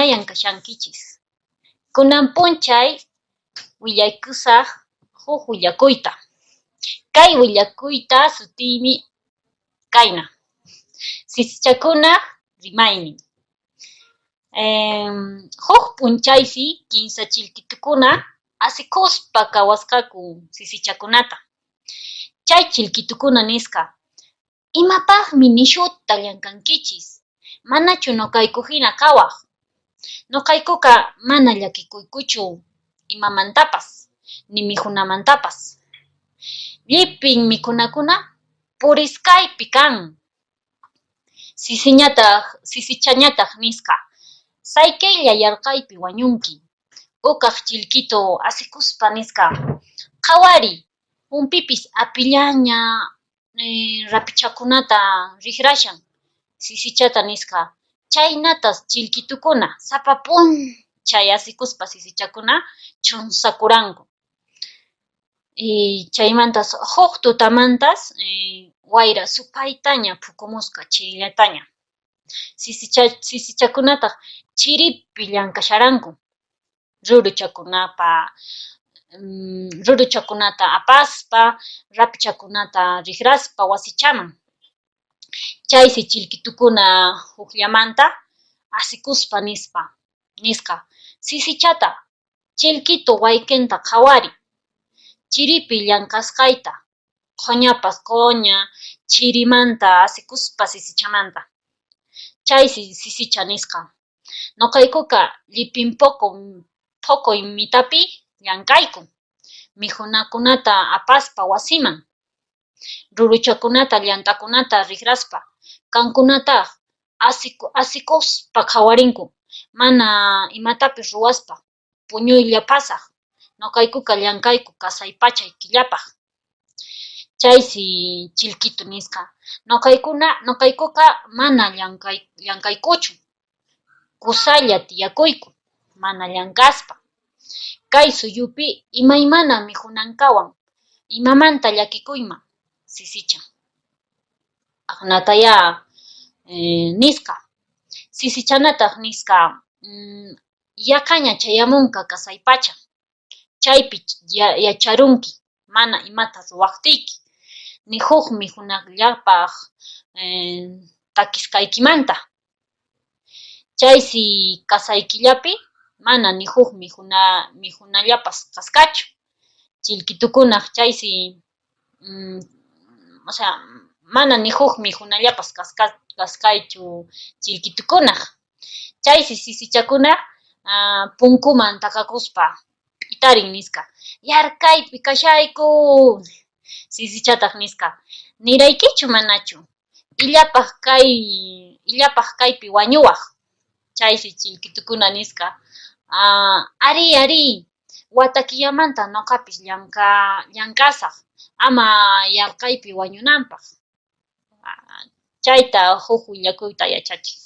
Imayan kashankichis? Kunan p'unchay willaykusaq huk willakuyta. Kay willakuyta sutiymi kayna: Sisichakunaq rimaynin. Huk p'unchaysi kinsa chilkitukuna asikuspa qhawasqaku sisichakunata. Chay chilkitukuna nisqa: Imapaqmi nishuta llamk'ankichis? Manachu nuqayku hina kawaq? Nuqaykuqa mana llakikuykuchu imamantapas, ni mikhunamantapas. Llipin mikhunakuna purisqaypi kan. Sisiñataq, sisichañataq nisqa: Saykaylla yarqaypi wañunki. Ukaq chilkitu asikuspa nisqa: Qhawariy, humpipis apillaña rapichakunata riqrashan. Sisichata nisqa: Chhaynatas chilkitukuna sapa p'unchay asikuspa sisichakuna ch'unsakuranku. Chaymantas huk tutamantas wayra supaytaña phukumusqa chirillataña. Sisichakunataq chiripi llank'asharanku ruruchakunapa ruruchakunata apaspa, rapichakunata riqraspa wasichaman. Chaysi chilkitukuna hukllamanta asikuspa nispa nisqa: Sisichata, chilkitu wayqinta qhawariy, chiripi llank'asqayta, qhuñapas qhuña chirimanta asikuspa sisichamanta. Chaysi sisicha nisqa: Nuqaykuqa llipin phuquy mitapi llank'ayku, mikhunakunata apaspa wasiman, ruruchakunata llant'akunata riqraspa, qankunataq asikuspa qhawarinku, mana imatapis ruwaspa, puñuylla pasaq, nuqaykuqa llank'ayku qasay pachay killapaq. Chaysi chilkitu nisqa: Nuqaykuqa mana llank'aykuchu, kusalla tiyakuyku, mana llank'aspa. Kay suyupi imaymana mikhunankawan, imamanta llakikuyman? Sisicha. Aqnatayá nisqa. Sisichanataq nisqa: Yaqaña chayamunqa qasay pacha, chaypi yacharunki mana imata ruwaqtiyki, ni huk mikhunallapaq takisqaykimanta. Chaysi qasay killapi mana ni huk mikhunallapas kasqachu. Chilkitukunaq chaysi osea mana ni huk mikhunallapas kasqaychu chilkitukunaq. Chaysi sisichakuna punkuman takakuspa p'itarin nisqa: Yarqaypi kashayku. Sisichataq nisqa: Niraykichu manachu, illapaq kaypi wañuwaq. Chaysi chilkitukuna nisqa: Arí, arí, wata killamanta nuqapis llank'asaq, ama yarqaypi wañunanpaq. Chayta huk willakuyta yachachin.